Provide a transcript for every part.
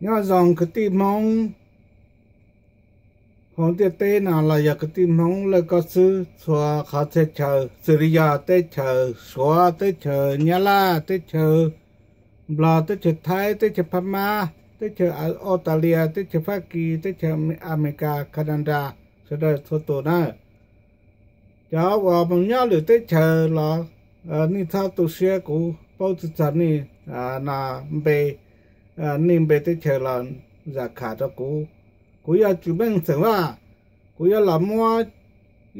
Nyob zoo kwv tij Hmoob hauv ntiaj teb no los yog kwv tij Hmoob laj koj xwb, txhua qhov txhia chaw, xws li yog teb chaws Suav, teb chaws Nyab Laj, teb chaws Nplog, teb chaws Thaib, teb chaws Phab Mab, teb chaws Australia, teb chaws Fab Kis, teb chaws Amelikas, Canada, sawv daws txhua tus na. Cov uas mus nyob lwm teb chaws los nej txhob tu siab, kuv paub tsis txog nej no npe, nej npe teb chaws los zam kham rau kuv. Kuv yog Tswv Meej xeem Vaj, kuv yuav los muab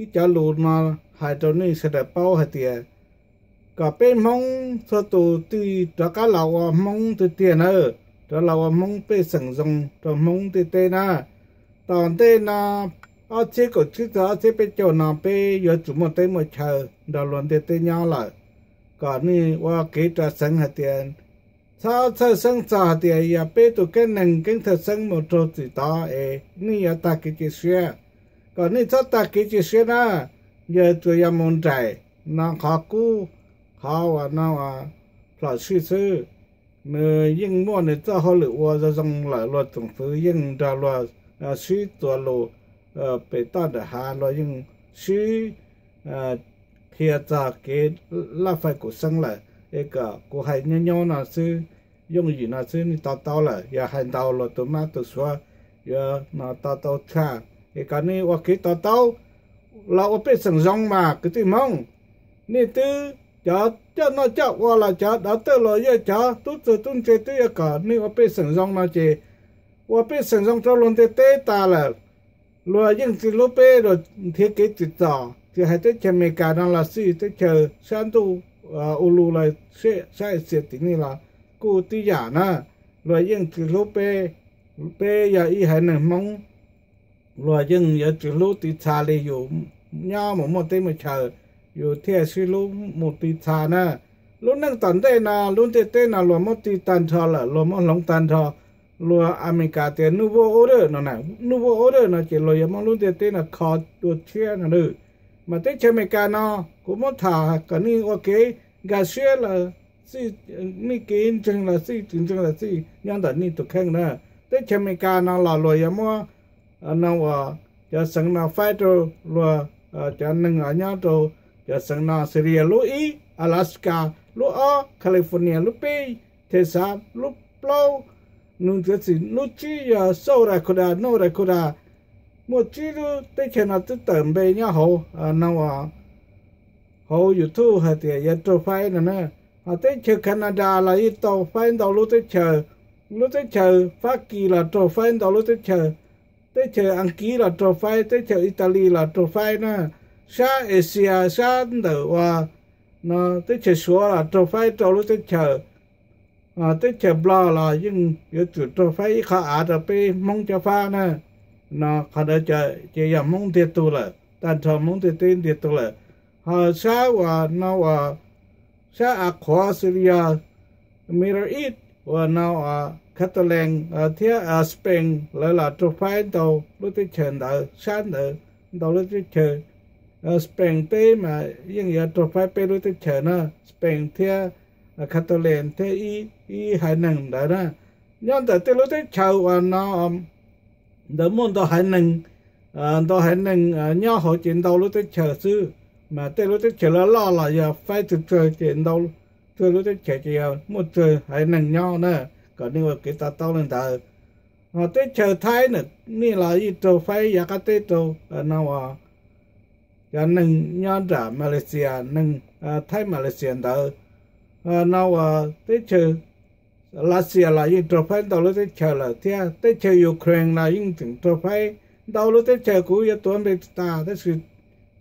ib cov lus no hais rau nej sawv daws paub hais tias kom peb Hmoob txhua tus tig rov qab los ua Hmoob tiag tiag na, rov los ua Hmoob pej xeem zoo rau Hmoob ntiaj teb na. Tom ntej no ob txhiab kaum tsib txog ob txhiab peb caug no peb yuav tsum muaj teb muaj chaw nrog luag ntiaj teb nyob lawm. Kom nej ua kev rau xeev hais tias txhob txhawj xeeb txog hais tias yog peb tus keeb neeg keeb thawj xeeb mus raug txim tod es nej yuav tag kev cia siab. Kom nej txhob tag kev cia siab na, yog tsuas yog mus nraim no qhov kub, qhov uas no plhom sij xwb. Nws yeej muaj nws txoj hauj lwm ua zoo zoo lawm, luag tsoom fwv yeej nrog luag sib txuas lus pem toj nram hav, luag yeej sib qhia txog kev laj fais kuv xeeb lawm. Es kom kuv hais nyob nyob no xwb, yooj yim no xwb nej to taub lawm, yog hais ntau luag tus mab tus suav yuav no to taub tshaj. Es kom nej ua kev to taub los ua pej xeem zoo mas kwv tij Hmoob. Nej twb cov coj noj coj ua los cov dov tawj los yog cov tub txawg tub ntse twb yog kom nej ua pej xeem zoo no ces ua pej xeem zoo rau luag ntiaj teb tas lawm, luag yeej tsis hlub peb, luag nrhiav kev tsim txom, tsis hais teb chaws Amelikas no los xij, teb chaws sab ntuj u lu los sab Axias tim nej los kuj tib yam na, luag yeej tsis hlub peb. Peb yog ib haiv neeg Hmoob, luag yeej yuav tsis hlub tiv txha li yus nyob mus muaj teb muaj chaw, yus thiaj sib hlub mus tiv txha na. Lub neej tom ntej no lub ntiaj teb no luag muab tig tag nrho lawm, luag muab hloov tag nrho. Luag Amelikas tias nuj voj ua dawj no, nuj voj ua dawj no ces luag yuav muab lub ntiaj teb no kho dua tshiab no lawm. Mas teb chaws Amelikas no kuv muab tham kom nej ua kev nkag siab los xij, nej kev ntseeg los xij, tsis ntseeg los xij, nyob ntawm nej tus kheej na. Teb chaws Amelikas no los luag yuav muab no uas cov xeev no faib rau luag, cov neeg uas nyob rau cov xeev no xws li lub ib Alaska, lub ob California, lub peb Texas, lub plaub New Jersey, lub tsib yog South Dakota, North Dakota. Muaj tsib lub teb chaws no twb tawm npe nyob hauv no uas hauv YouTube hais tias yuav raug faib no na. Ho teb chaws Canada los yeej tau faib ntau lub teb chaws, lub teb chaws Fab Kis los raug faib ntau lub teb chaws, teb chaws Askiv los raug faib, teb chaws Italy los raug faib na, sab Asia sab ntawm uas no teb chaws Suav los raug faib rau lub teb chaws, teb chaws Nplog los yeej yuav tsum raug faib ib qhov av rau peb Hmoob cob fab na. No qhov ntawd ces yog Hmoob ntiag tug lawm, tag nrho Hmoob ntiaj teb ntiag tug lawm. Ho sab uas no uas sab av qhuav xws li yog Middle East uas no uas Catalan thiab Spain lawv los raug faib ntau lub teb chaws ntawd, sab ntawd ntau lub teb chaws. Spain teb mas yeej yuav raug faib peb lub teb chaws na, Spain thiab Catalan thiab ib haiv neeg ntawd na. Nyob ntawm tej lub teb chaws uas no ntawd muaj ntau haiv neeg, ntau haiv neeg nyob hauv ces ntau lub teb chaws xwb. Mas tej lub teb chaws loj loj los yog faib tsawg tsawg ces ntau tsawg lub teb chaws ces yog muaj tsawg haiv neeg nyob na. Kom nej ua kev to taub li ntawd. Ho teb chaws Thaib na, nej los yeej raug faib yav qab teb rau no uas cov neeg nyob nram Malaysia, neeg Thaib Malaysia ntawd. No uas teb chaws Lav Xias los yeej raug faib ntau lub teb chaws lawm thiab, teb chaws Ukraine los yeej tseem raug faib ntau lub teb chaws. Kuv yuav tuav npe tsis tas tab sis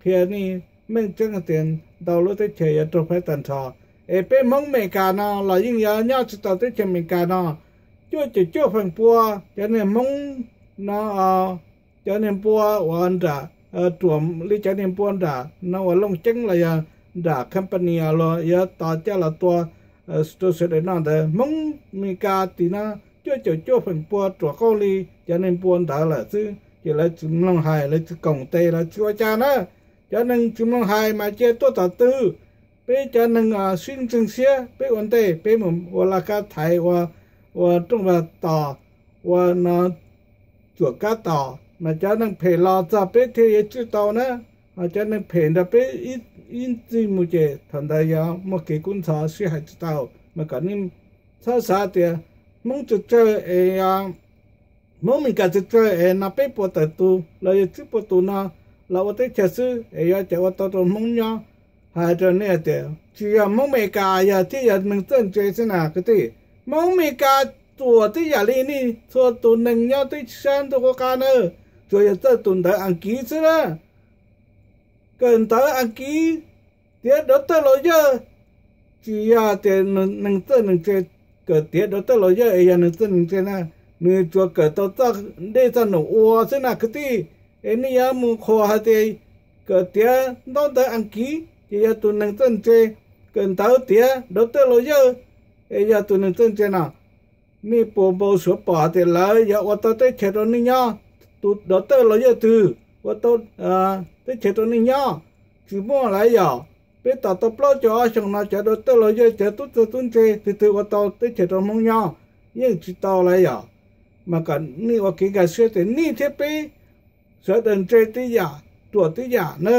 qhia nej meej tseeb hais tias ntau lub teb chaws yuav raug faib tag nrho. Es peb Hmoob Amelikas no los yeej yuav nyob tsis tau teb chaws Amelikas no. Cuaj caum cuaj feem pua cov niag Hmoob no, cov niag npua uas nram, ruam li cov niag npua nram no uas Looj Ceeb los yog nram Company los yuav tos coj los tua rau sawv daws noj ntawd. Hmoob Amelikas tim no cuaj caum cuaj feem pua ruam qauj li cov niag npua ntawd lawm xwb, ces lawv tsis mloog hais, lawv tsis koom tes, lawv tsis ua cas na. Cov neeg tsis mloog hais mas cia tuaj tom twg. Peb cov neeg sib ntseeg siab, peb ua ntej peb mus ua laj kab thaiv, ua rooj vag tos, ua no tsuam kab tos mas cov neeg phem los txog peb thiaj yuav tswj tau na. Ho cov neeg phem nrog peb ib txij mus ces thaum ntawd yuav muaj kev kub ntxhov sib hais tsis tau. Mas kom nej txhob xav tias Hmoob tsawg tsawg es Hmoob Meskas tsawg tsawg es no peb puas tawm tus los yog tsib puas tus no los ua teb chaws xwb es yuav cas ua tau rau Hmoob nyob. Hais rau nej tias tsis yog Hmoob Meskas yog thiaj yog neeg txawj ntse xwb na kwv tij. Hmoob Meskas txuam tib yam li nej txhua tus neeg nyob teb chaws sab ntuj qub qab na, tsuas yog txawj tus ntawv Askiv xwb na. Kawm ntawv Askiv, tiav doctor lawyer, tsis yog tias neeg txawj neeg ntse. Kawm tiav doctor lawyer es yog neeg txawj neeg ntse na, nws tsuas kawm tau txoj dej txoj num ua xwb na kwv tij. Es nej yuav mus qhuas hais tias kawm tiav ntaub ntawv Askiv ces yog tus neeg txawj ntse, kawm ntawv tiav doctor lawyer es yog tus neeg txawj ntse no. Nej puas npau suav pom tias lawv yuav ua tau teb chaws rau nej nyob? Tus doctor lawyer twg ua tau teb chaws rau nej nyob? Tsis muaj lawm yom. Peb tos tau plaub caug ob xyoos no cov doctor lawyer, cov tub txawj tub ntse twg twg ua tau teb chaws rau Hmoob nyob? Yeej tsis tau lawm yom. Mas kom nej ua kev nkag siab tias nej thiab peb sawv daws ntse tib yam, ruam tib yam na.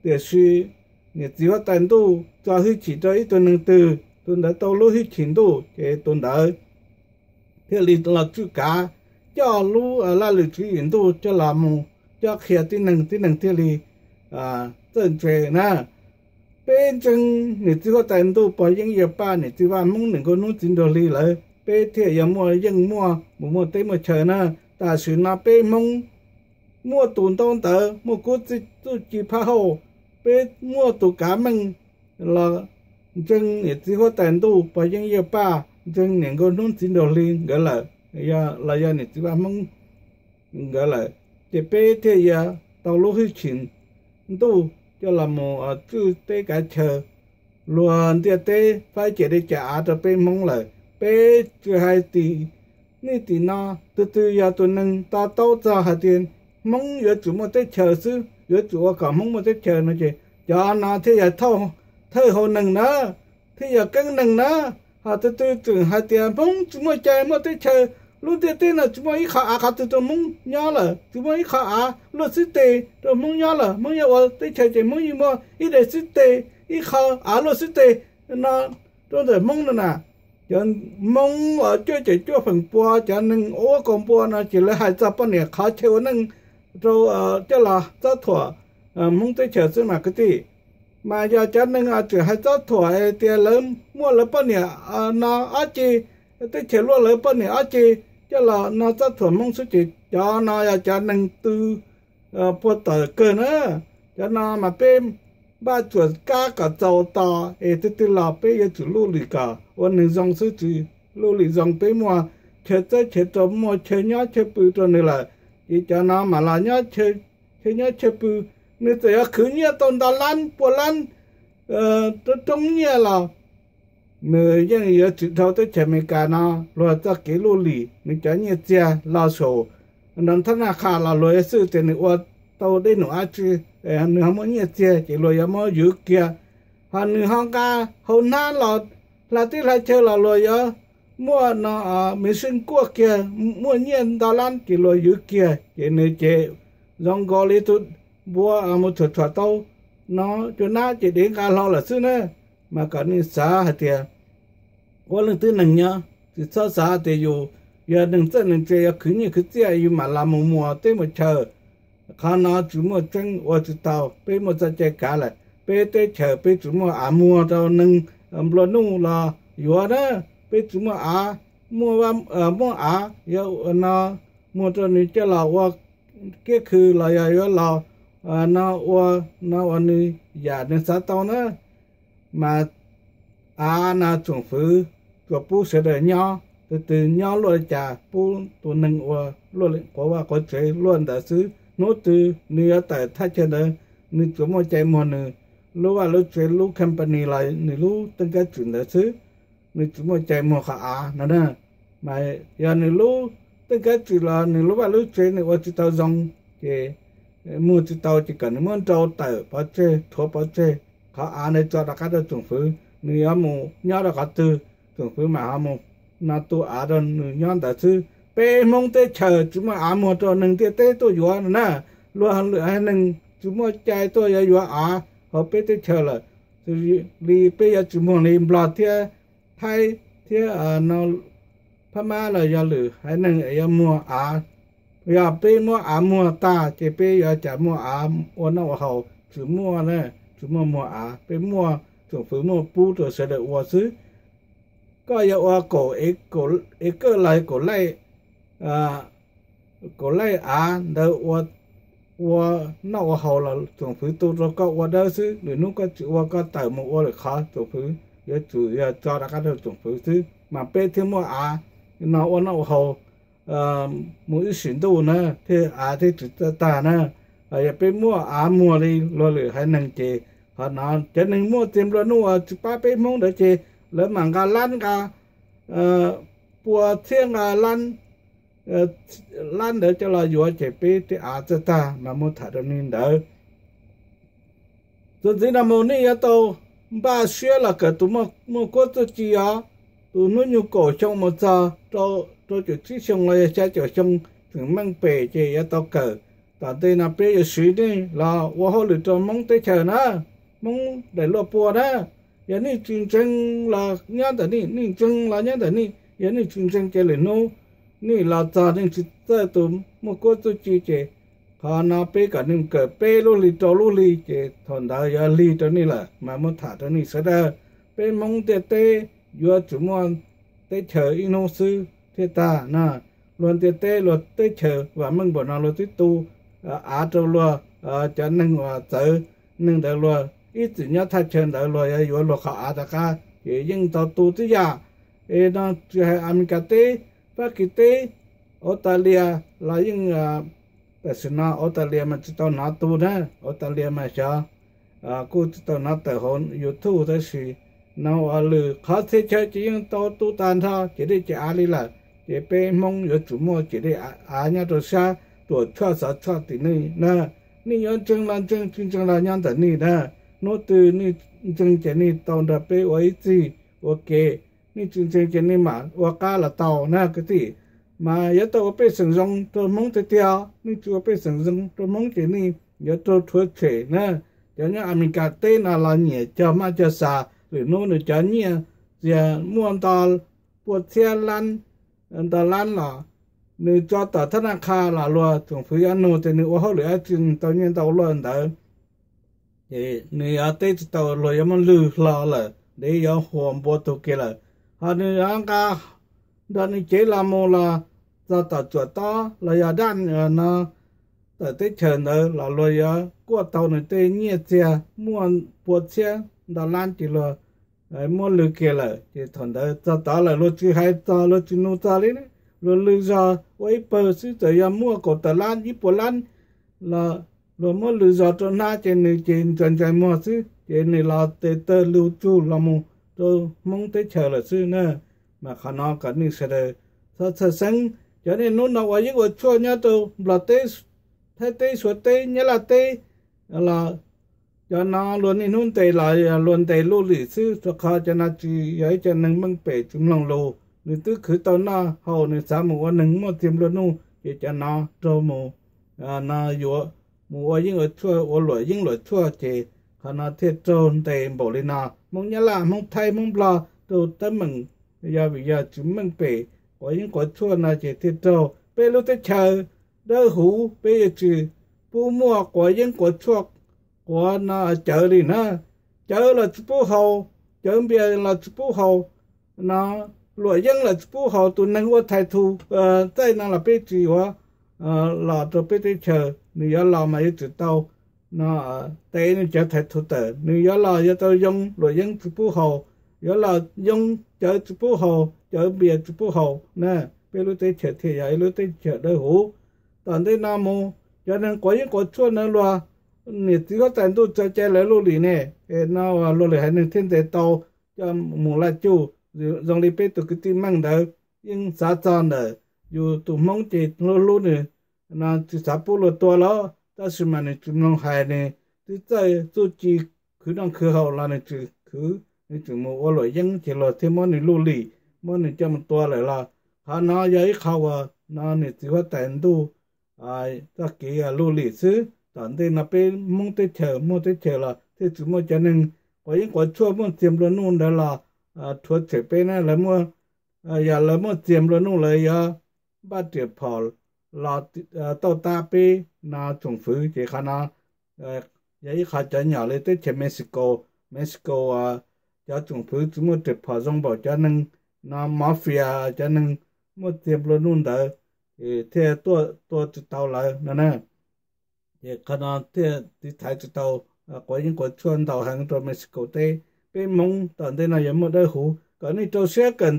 Tiam sis niam txiv huab tais ntuj tso hwj chim rau ib tug neeg twg, tus ntawd tau lub hwj chim ntuj ces tus ntawd thiaj li los tswj kav, coj lub laj lwm tswv yim ntuj coj los mus coj qhia tib neeg, tib neeg thiaj li txawj ntse na. Peb ntseeg niam txiv huab tais ntuj pog Yeeb Yawg Paj, niam txiv vaj Hmoob Niam Nkauj Hnub Txiv Nraug Hli lawv, peb thiaj yuav muaj yeej muaj mus muaj teb muaj chaw na. Tam sim no peb Hmoob muaj tus ntaub ntawv, muaj kub txuj ci phab hauj, peb muaj tus kav meej los ntseeg niam txiv huab tais ntuj pog Yeeb Yawg Paj, ntseeg Niam Nkauj Hnub Txiv Nraug Hli nkawd lawm, los yog niam txiv vaj Hmoob nkawd lawm, ces peb thiaj yuav tau lub hwj chim ntuj coj los mus tswj teb kav chaw, luag ntiaj teb faib ciam dej ciam av rau peb Hmoob lawm. Peb tsis hais tim nej tim no, tus twg yog tus neeg to taub txog hais tias Hmoob yuav tsum muaj teb chaws xwb, yuav tsum ua kom Hmoob muaj teb chaws no ces cov no thiaj yog thawj hau neeg na, thiaj yog keeb neeg na. Ho tus twg tseem hais tias Hmoob tsis muaj cai muaj teb chaws, lub ntiaj teb no tsis muaj ib qho av qhov twg rau Hmoob nyob lawm, tsis muaj ib qho av luaj xib teg rau Hmoob nyob lawm. Hmoob yuav ua teb chaws ces Hmoob yeej muaj ib daim xib teg, ib qho av luaj xib teg no rau ntawm Hmoob no na. Cov Hmoob uas cuaj caum cuaj feem pua cov neeg ua kaus npua no ces lawv hais txog poj niam qhov chaw ua neej rau coj los txob thuam Hmoob teb chaws xwb mas kwv tij. Mas yog cov neeg tseem hais txob thuam tias lawv muaj lawv poj niam no ob ce, teb chaws luaj lawv poj niam ob ce, coj los no txob thuam Hmoob xwb ces cov no yog cov neeg tw puag tawm kawg na. Cov no mas peb npaj tsuam kab kom txaus tos es twg twg los peb yuav tsum luj lim kom ua neeg zoo xwb, tsis luj lim zoo peb muaj chaw txawb chaw rau, muaj chaw nyob chaw pw rau nws lawm, ces cov no mas los nyob chaw nyob chaw pw. Nws txawm yuav khwv nyiaj tau ntau lab pua lab roob nyiaj los nws yeej yuav tsis dhau teb chaws Amelikas no luag txoj kev luj lim. Nws cov nyiaj txiag los saum nrov thab naj qha los luag yuav xwj tias nws ua tau dej num dab tsi, nws ho muaj nyiaj txiag ces luag yuav muab yuav kiag. Ho nws ho nqa hauv hnab los hla teb hla chaw los luag yuav muaj no, miv sij kuaj kiag, muaj nyiaj ntau lab ces luag yuav kiag. Ces nws ces zoo nkaus li tus npua mus thuam thuam tau no cua nab ces dev nqa hlo lawm xwb na. Mas kom nej xav hais tias ua leej twg neeg nyob tsis txhob xav tias yus yog neeg txawj neeg ntse yuav khwv nyiaj khwv txiaj yus mam los mus muas teb muas chaw. Qhov no tsis muaj tseeb, ua tsis tau. Peb muaj txoj cai kav lawm, peb teb chaws peb tsis muaj av muag rau neeg nplua nuj los yuav na. Peb tsis muaj av, muaj av no muag rau nws coj los ua kiab khw los yog yuav los no ua, no ua nws yam nws xav tau na. Mas av no tsoom fwv tsuas pub sawv daws nyob, tus twg nyob luaj li cas pub tus neeg ua luaj li quav vaj quav tsev luaj ntawd xwb. Hnub twg nws yuav tawm thaj chaw ntawd, nws tsuas muaj cai muag nws lub vaj lub tsev, lub company los nws lub teej kab tswm ntawd xwb. Nws tsis muaj cai muag qhov av no na. Mas yog nws lub teej kab tswm los nws lub vaj lub tsev nws ua tsis tau zoo, ces muag tsis tau ces kom nws muab nrau tawm pov tseg, rhuav pov tseg, qhov av ntawd tso rov qab rau tsoom fwv, nws yuav mus nyob rau qhov twg, tsoom fwv mam ho mus no tu av rau nws nyob ntawd xwb. peb Hmoob teb chaws tsis muaj av muag rau neeg ntiaj teb tuaj yuav no na. Luag lwm haiv neeg tsis muaj cai tuaj yuav yuav av hauv peb teb chaws lawm. Xws li peb yuav tsis muag li Nplog thiab Thaib thiab Phab Mab los yog lwm haiv neeg yuav muag av. Yog peb muab av muag tag ces peb yuav cas muaj av ua noj ua haus? Tsis muaj, tsis muaj muag av. Peb muaj tsoom fwv muaj pub rau sawv daws ua xwb. Koj yuav ua kaum ev kawj los kaum laij av ntawd ua noj ua haus los tsoom fwv tu rau koj ua dawb xwb. Lwm hnub koj tsis ua koj tawm mus ua lwm qhov, tsoom fwv yuav tsum yog tso rov qab rau tsoom fwv xwb mas peb thiaj muaj av no ua noj ua haus mus ib sim ntuj na, thiaj av thiaj tsis txawj tag na. Yog peb muaj av muag li luag lwm haiv neeg ces qhov no cov neeg muaj txiag nplua nuj uas tsis pab peb Hmoob ntawd ces lawv mam nqa lab nqa pua txhiab nqa lab ntawd coj los yuav ces peb tej av txawj tag mas muab tham rau nej ntawd. Txuas ntxiv no mus nej yuav tau npaj siab los kawm tus muaj kuab txuj ci os. Tus hnub nyoog kaum xyoo mus txog rau caum tsib xyoo los yog xya caum xyoo tseem meej pem ces yuav tau kawm. Tom ntej no peb yuav siv nej los ua hauj lwm rau Hmoob teb chaws na, Hmoob daim luaj pua na. Yog nej tsis ntseeg los nyob ntawm nej, nej ntseeg los nyob ntawm nej. Yog nej tsis ntseeg ces lwm hnub nej los txog nej tsis txawj tus muaj kuab txuj ci ces qhov no peb kom nej kawm peb lub hli rau lub hli ces thaum ntawd yuav lig rau nej lawm mas muab tham rau nej sawv daws. Peb Hmoob ntiaj teb yuav tsum muaj teb chaws ib hnub xwb thiaj tag na. Luag ntiaj teb luag teb chaws vam meej npaum no luag twb tu av rau luag cov neeg uas txawv neeg ntawd luag ib txwm nyob thaj chaw ntawd luag yuav yuav luag qhov av rov qab ces yeej tau tu tib yam. Es no tsis hais Amelikas teb, Fab Kis teb, Australia los yeej, tam sim no Australia mas tsis tau hnov tu na, Australia mas xyov kuj tsis tau hnov tawm hauv YouTube tab sis no ua lwm qhov txhia chaw ces yeej tau tu tag nrho ces dej ces av li lawm. Ces peb Hmoob yuav tsum muaj ces dej av nyob rau sab Tuam Tshoj Xov Tshoj tim nej na. Nej yuav ntseeg los ntseeg, tsis ntseeg los nyob ntawm nej na. Hnub twg nej ntseeg ces nej tau nrog peb ua ib txij ua ke, nej tsis ntseeg ces nej mam ua qab los tau na kwv tij. Mas yuav tau ua pej xeem zoo rau Hmoob tiag tiag, nej tsis ua pej xeem zoo rau Hmoob ces nej yuav raug rhuav tshem na. Cov nyob Amelikas teb no los nyiam cog maj cog xas, lwm hnub nws cov nyiaj txiag muaj ntau pua txhiab lab, ntau lab los nws tso tom thab naj qha los luag tsoom fwv yuav nug tias nws ua hauj lwm dab tsi nws tau nyiaj ntau luaj ntawd. Ces nws yuav teb tsis tau luag yuav muab lwg hlo lawm, ntev yuav huas npua tug kiag lawm. Ho nws yuav nqa nrog nws cev los mus los txog tom Tsuam Tob los yog daj no tawm teb chaws ntawd los luag yuav kuaj tau nws tej nyiaj txiag muaj pua txhiab ntau lab ces luag muab lwg kiag lawm. Ces thaum ntawd txog tod lawm luag tsis hais txog luag tsis nug txog li, luag lwg zog ua ib pawg xwb txawm yog muaj kaum tawm lab ib puas lab los luag muab lwg zog rau hnab ces nws ces ntsaws ntsaws muag xwb ces nws los tes taw lug tsug los mus rau Hmoob teb chaws lawm xwb na. Mas qhov no kom nej sawv daws txhob txhawj xeeb. Cov niaj hnub no ua yeeb ua tshuaj nyob rau Nplog teb, Thaib teb, Suav teb, Nyab Laj teb los cov no luag niaj hnub ntes los luag ntes luj lim xwb, rau qhov cov no tsis yog ib co neeg meej pem tsis mloog lus, nws twb khwv tau noj haus nws xav mus ua neeg muaj txiag nplua nuj ces cov no raug mus, no yuav mus ua yeeb ua tshuaj ua luam yeeb luam tshuaj ces qhov no thiaj raug ntes npaum li no. Hmoob Nyab Laj, Hmoob Thaib, Hmoob Nplog raug teeb meem yog vim yog tsis meej pem quav yeeb quav tshuaj no ces thiaj raug. Peb lub teb chaws dawb huv peb yuav tsis pub muaj quav yeeb quav tshuaj, quav no cawv li na. Cawv los tsis pub haus, cawv npias los tsis pub haus, no luam yeeb los tsis pub haus. Tus neeg ua thais thu txaij no los peb tsis yuav los rau peb teb chaws, nws yuav los mas yuav tsum tau no tev nws cov thais thu tawm, nws yuav los yuav tau yoo luam yeeb tsis pub haus, yuav los yoo cawv tsis pub haus, cawv npias tsis pub haus na. Peb lub teb chaws thiaj yog ib lub teb chaws dawb huv. Tom ntej no mus cov neeg quav yeeb quav tshuaj na luag niam txiv huab tais ntuj tso cai lawv luj lim ne, no luag lwm haiv neeg thiaj ntes tau coj mus laj cuj. Zoo li peb tus kwv tij Meej ntawd yeej xav txog ntawm yus tus Hmoob ces hlub hlub nws, no tsis xav pub luag tua los tab sis mas nws tsis mloog hais, nws twb txawj txuj ci khwv noj khwv haus los nws tsis khwv, nws tseem mus ua luam yeeb ces luag thiaj muab nws luj lim, muab nws coj mus tua lawm los Qhov no yog ib qho uas no niam txiv huab tais ntuj txoj kev luj lim xwb. Tom ntej no peb Hmoob teb chaws muaj teb chaws los thiaj tsis muaj cov neeg quav yeeb quav tshuaj muaj txiag nplua nuj ntawd los rhuav tshem peb na. Lawv muaj, yog lawv muaj txiag nplua nuj lawv yuav npaj riam phom los tauj tab peb no tsoom fwv. Ces qhov no yog ib qho cov nyom li teb chaws Mexico. Mexico cov tsoom fwv tsis muaj riam phom zoo npaum cov neeg no mafia, cov neeg muaj txiag nplua nuj ntawd thiaj tua tsis tau lawv no na. Ces qhov no thiaj tiv thaiv tsis tau quav yeeb quav tshuaj ntau heev rau Mexico teb. Peb Hmoob tom ntej no yuav muaj dawb huv, kom nej rau siab kawm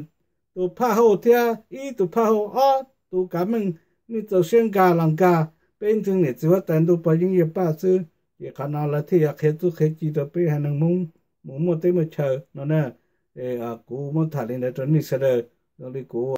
tus phaj hauj thiab ib tus phaj hauj ob tus kav meej, nej rau siab nkag los nkag. Peb ntseeg niam txiv huab tais ntuj pog yeeb yawg paj xwb, ces qhov no lawv thiaj yuav qhia txuj qhia ci rau peb haiv neeg Hmoob mus muaj teb muaj chaw no na. Kuv muab tham li ntawd rau nej sawv daws, zoo li kuv